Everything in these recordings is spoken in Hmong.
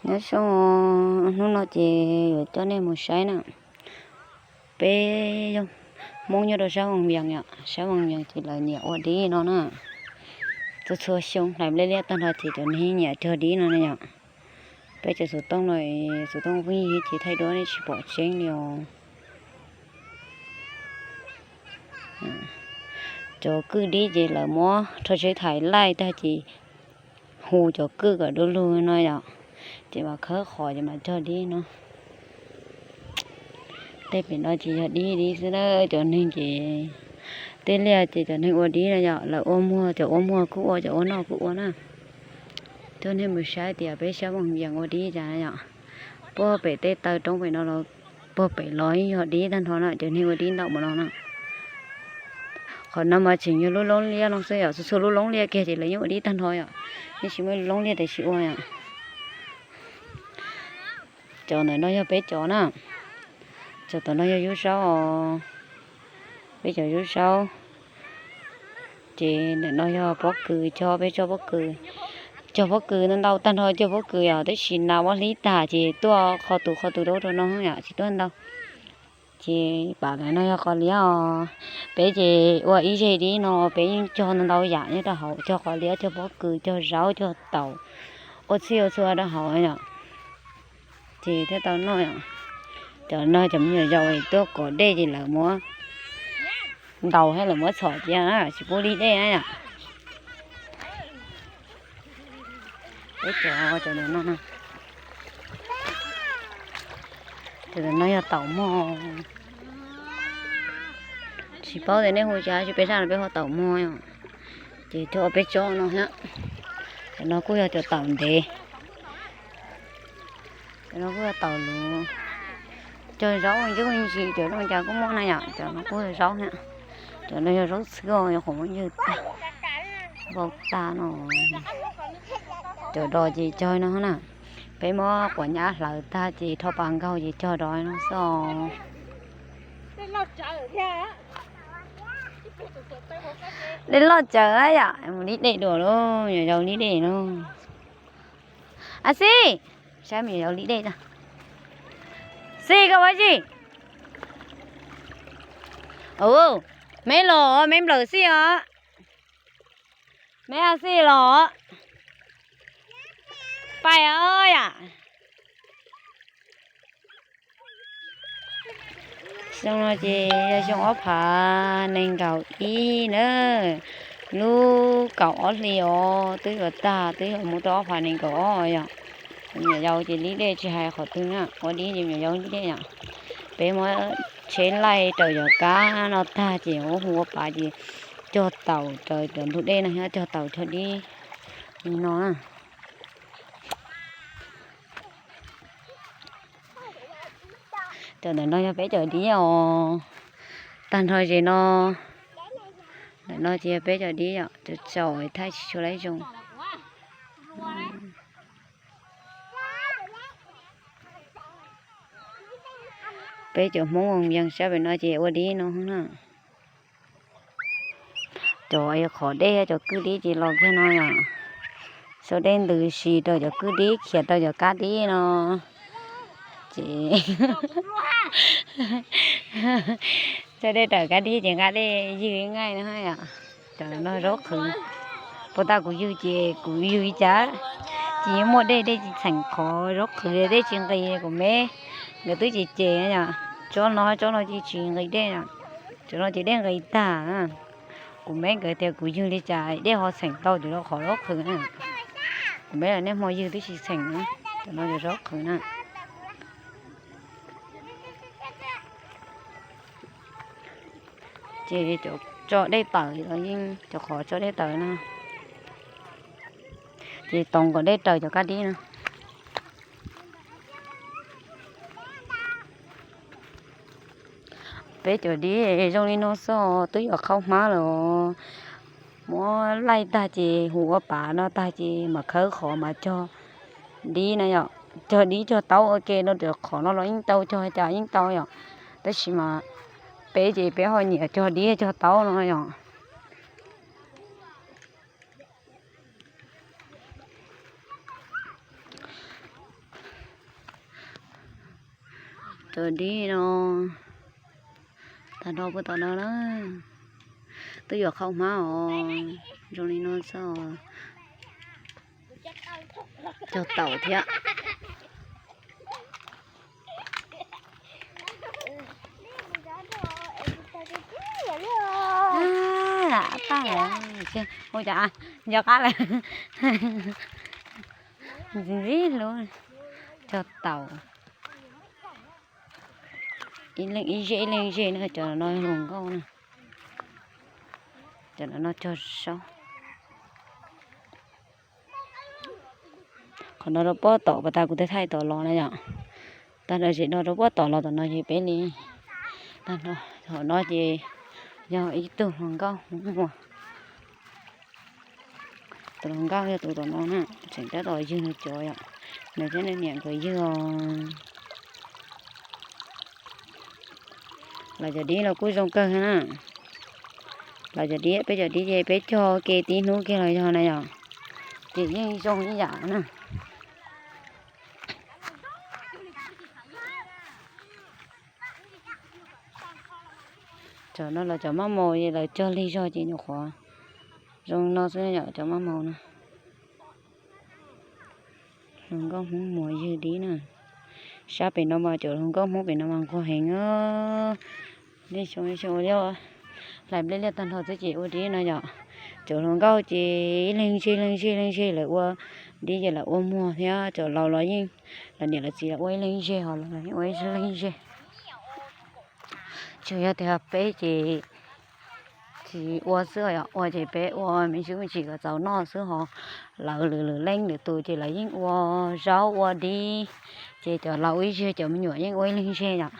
Nyob zoo, hnub no ces yuav coj nej mus saib na. Peb yog Hmoob nyob rau sab Vaj Yees yom, sab Vaj Yees ces lawv nyiam ua dib no na. Txhua txhua xyoo hlais liab liab tag nrho ces cov neeg nyiam cog dib no na yom. Peb cov xov tooj no, xov tooj pheej yig ces thaij duab nej tsis pom tseeb li os. Cov kwj dib ces lawv muab rho tsheb thaiv laij tag ces hu cov kwj kom du lug no yom, ces mam khawb qhov ces mam cog dib no. Tej pem no ces yog dib dib xwb na, cov neeg ces tej liaj ces cov neeg ua dib no yom, lawv ua muag, cov ua muag kuj ua, cov ua noj kuj ua na. Coj nej mus saib tias peb sab Vaj Yees ua dib cas yom. Puag pem tej taw roob pem no los puag pem los yog dib tag nrho na, cov neeg ua dib ntau mus no na. Qhov no mas tseem yog lub loob liab no xwb yom, txhua txhua lub loob liab kiag ces lawv yeej ua dib tag nrho yom, yeej tsis muaj lub loob liab tias tsis ua yom. Cov ntawm no yog peb cov na, cov tom no yog yub saub os, peb cov yub saub. Ces ntawm no yog pob kws, cog peb tsob pob kws, cog pob kws ntau ntau tag nrho, cog pob kws yom, tab sis nas muab hlib tag ces tuaj qho tus qho tus rau rau no yom, tsis tuaj ntau. Ces pam ntawm no yog qos liab os, peb ces ua ib zeg dib no peb yeej cog ntau ntau yam nyob rau hauv, cog qos liab, cog pob kws, cog zaub, cog taum, ua txhij ua txhua rau hauv yom. Ces thiaj tau noj yom. Cov no cov me nyuam yaus tuaj kov dej ces lawv muab ntaus thiab lawv muab txhom cia na, tsis pub li dej na yom. Peb cov, cov ntawm no, cov ntawm no yog taum mog. Tsis paub tias nej hu cas, tsis peb sab no peb hu taum mog yom. Ces cog peb tsob no thiab. Cov no kuj yog cov taum ntev. Cov no kuj yog taum luv. Cog zaub ywg ntsis, cov zoo cas kuj muaj na yom. Cov no kuj yog zaub thiab. Cov no yog zaub txhwb, yog qhov muaj ywg tag, vau tag no. Cov dos ces cog no na. Peb muab quav nyab hlawv tag ces rho pas nkaug ces cog dos no xwb os. Dej loj tsawv yom, mus lib dej dua lauj, me nyuam yaus lib dej lauj. A Xij, saib me nyuam yaus lib dej. Xij, koj ua dab tsi? Ua, me los, me nplawm Xij os. Me a Xij los. Pais os yam. Xyoo no ces yog xyoo ob phav nees nkaum ib na, lub kaum ob hli os, twb yuav tag, twb yuav mus rau ob phav nees nkaum ob yom. Me nyuam yaus ces lib dej tsis hais qhov twg na, ua dib ces me nyuam yaus lib dej yom. Peb muab tsheb laij raws cov kab no tag ces ua hu ua pav ces cog taum raws cov ntug dej no thiab cog taum cog dib li no na. Cov ntawm no yog peb cov dib os, tag nrho ze no. Ntawm no ces yog peb cov dib yom, cov tsaus thaij tsis tshua laib zoo. Peb cov Hmoob Vaj Yees sab pem no ces ua dib no na. Cov qhov dej, cov kwj dib ces los kiag no yom. Sau dej ntws si rau cov kwj dib, khiav rau cov kab dib no. Ces sau dej raws kab dib ces nqa dej ywg ib nqaij no yom. Cov no zaub qhwv. Puag ta kuv ywg ces kuv ywg li cas ces yeej muaj dej, dej tsis txheem qhov zaub qhwv, dej tsis nqis. Kuv me nkawd twb cem cem yom, tsob no tsob no ces tsis nqis dej yom. Cov no ces dej nqis tag. Kuv me nkawd tias kuv ywg li cas dej ho txheem tau cov qhov zaub qhwv na. Kuv me los niaj hmo ywg twb tsis txheem na. Cov no cov zaub qhwv na. Ces cov tso dej tawm los yeej, cov qhov tso dej tawm no ces toov kom dej raws cov kab dib no. Peb cov dib zoo li no xwb, twb yuav qhau hmab lawm. Muab laij tag ces hu ua pav no tag ces mam khawb qhov mas cog dib na yom. Cog dib cog taub ua ke no, cov qhov no los yeej tau cog, cas yeej tau yom. Tab sis mas peb ces peb ho nyiam cog dib cog taub no yom. Cov dib no tag nrho puag tom no na, twb yuav qhau hmab os, zoo li no xwb os. Cog taum thiab. Ua cas nco qab lawm. Ntxim ntxim hlub. Cog taum. Ib leeg ib zej ib leeg zej na, cov no hluas nkauj na. Cov no cog saub. Qhov no rau pob tom pas tas kuv twb thaij tom los na yom. Tag nrho zem no rau pob tom los tom no ces peb li. Tag nrho tom no ces yog ib tug hluas nkauj Hmoob Muas. Tus hluas nkauj yog tus tom no na, tseem tab tom ywg nws cov yom, nws thiab nws niam nkawd ywg os. Lawv cov dib los kuj zoo kawg na. Lawv cov dib, peb cov dib ces peb cog ke tib hnub kiag los yog na yom, ces yeej zoo ib yam na. Cov no los cov maj maus, lawv cog lig zog ces nyuam qhuav zoo no xwb yom, cov maj maus no. Hluas nkauj Hmoob Muas ywg dib na. Sab pem no mas cov hluas nkauj Hmoob pem no mas nquag heev. Nej xyoo xyoo ua liaj, hlais nplej liaj tag nrho xwb ces ua dib no yom. Cov hluas nkauj ces ib leeg zej leeg zej leeg zej lawv ua dib ces lawv ua muag thiab cov laus los yeej, lawv niam lawv txiv los ua ib leeg zej, ho lawv yeej ua ib leeg zej. Tsuas yog tias peb ces tsis ua xwb, ua ces peb ua me ntsis me ntsis kom txaus noj xwb, ho lawv lwm lwm leej lwm tus ces lawv yeej ua zaub ua dib, ces cov laus ib zej cov me nyuam yeej ua ib leeg zej yom.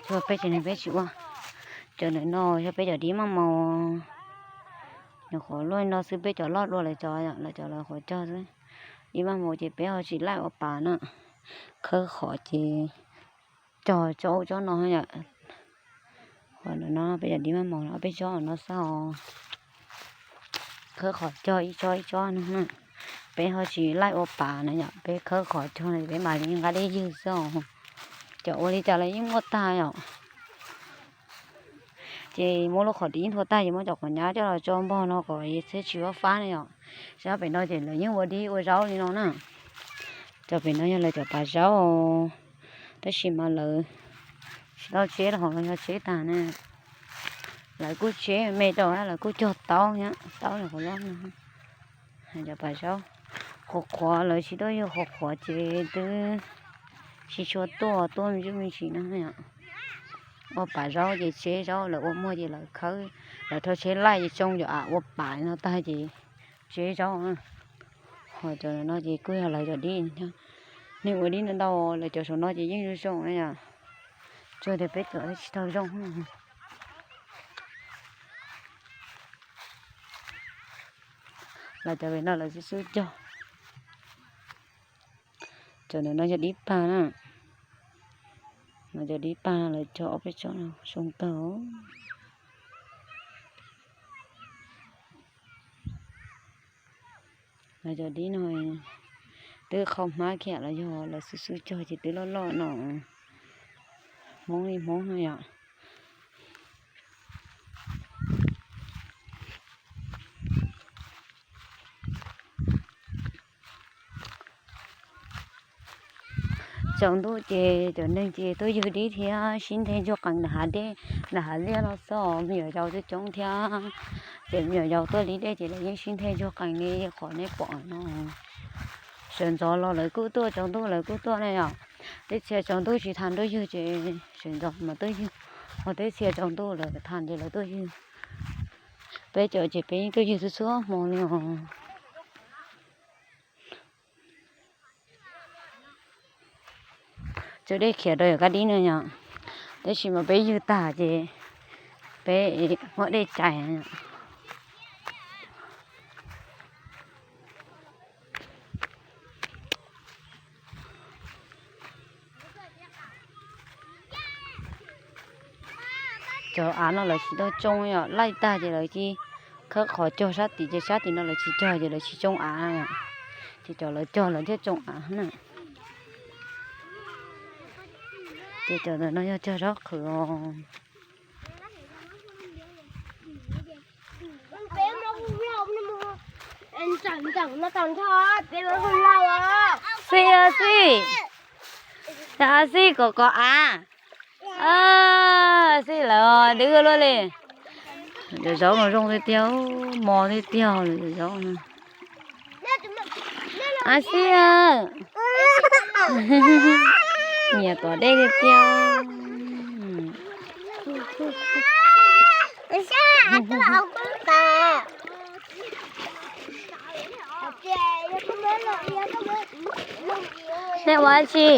Tsuas peb tsev neeg peb tsis ua. Cov ntawm no yog peb cov dib maj maus, nyuam qhuav luaj no xwb, peb cov loj dua lawv cov, lawv cov lawv qhuav cog xwb. Dib maj maus ces peb ho tsis laij ua pas na, khawb qhov ces cog tsob ub tsob no yom. Qhov no peb cov dib maj maus no peb tsob no xwb os. Khawb qhov cog ib tsob ib tsob no na. Peb ho tsis laij ua pas na yom, peb khawb qhov cog no peb mam li nqa dej ywg xwb os. Cov ua li cas los yeej muaj tag yom. Ces muab lub qhov dib nthua tag ces muab cov quav nyab coj los tso npog no kom thiaj tsis fab fab ne yom. Sab pem no ces lawv yeej ua dib ua zaub li no na. Cov pem no yog lawv cov pas zaub, tab sis mas lawv tsis tau tseb los ho yog tseb tag na. Lawv kuj tseb me rau, lawv kuj cog taub thiab, taub li qhov lob no. Cov pas zaub qhuav qhuav lawv tsis tuaj yug, qhuav qhuav ces twb tsis tshua tuaj, tuaj me ntsis me ntsis no. Ua pas zaub ces tseb zaub, lawv ua muag ces lawv khawb, lawv rho tsheb laij ces tsoo cov av ua pas no tag ces tseb zaub. Ho cov no ces kuj yog lawv cov dib, neeg ua dib ntau ntau, lawv cov saum no ces yeej zoo zoo na yom. Tsuas tias peb cov tsis tau zoo. Lawv cov pem no lawv xub xub cog. Cov ntawm no yog dib pag na. No cov dib pag lawv cog ob peb tsob no zoo kawg. Lawv cov dib no twb qhau hmab kiag los yog lawv xub xub cog ces twb loj loj no. Hmoob li Hmoob no yom. Tsaus ntuj ces cov neeg ces tuaj ywg dib thiab sib nthe ntsuag qees nram hav dej, nram hav liaj no xwb os, me nyuam yaus coob coob thiab. Ces me nyuam yaus tuaj ywg dib ces lawv yeej sib nthe ntsuag qees li qhov nej pom no. Sawv ntxov los lawv kuj tuaj, tsaus ntuj lawv kuj tuaj ne yom. Tej txhia tsaus ntuj tsis tas tuaj ywg ces sawv ntxov mas tuaj ywg, ho tej txhia tsaus ntuj lawv tas ces lawv tuaj ywg. Peb cov ces peb yeej tuaj ywg txhua txhua hmo li os. Tso dej khiav rau yam kab dib no yom, tab sis mas peb ywg tag ces peb muab dej cais. Cov av no lawv tsis tau tsoo yom, laij tag ces lawv cia li khawb qhov cog sab tim, ces sab tim no lawv tsis cog ces lawv tsis tsoo av yom. Ces cov lawv cog lawv thiaj tsoo av na. Ces cov ntawm no yog cog zaub qhwv os. Xij, xij, xij kom kom av. Xij lawm, dwb luaj li. Cov zaub no zoo tiag tiag, mos tiag tiag li cov zaub no. Av xij, nyiam kom dej tiag tiag. Nej ua tsi?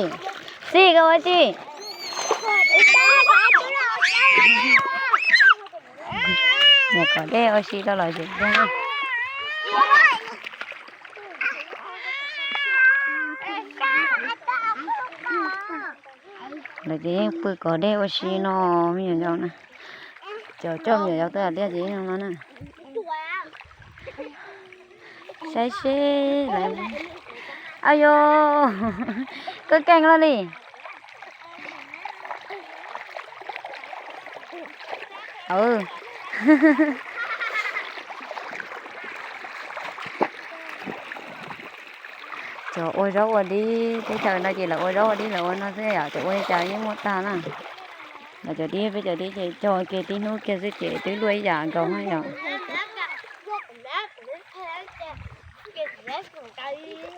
Xij, koj ua tsi? Nyiam kom dej ua si rau lom zem tiag. Lawv ces yeej pw kom dej ua si no me nyuam yaus na. Cov coj me nyuam yaus tuaj tiaj ces yeej no na. Saib seb lawv, au yos, koj keej luaj li. Cov ua zaub ua dib teb chaws no ces lawv ua zaub ua dib lawv ua no xwb yom, cov ua li cas yeej muaj tag na. Lawv cov dib, peb cov dib ces cog kiag tib hnub kiag xwb ces twb luaj ib yam nkaus na yom.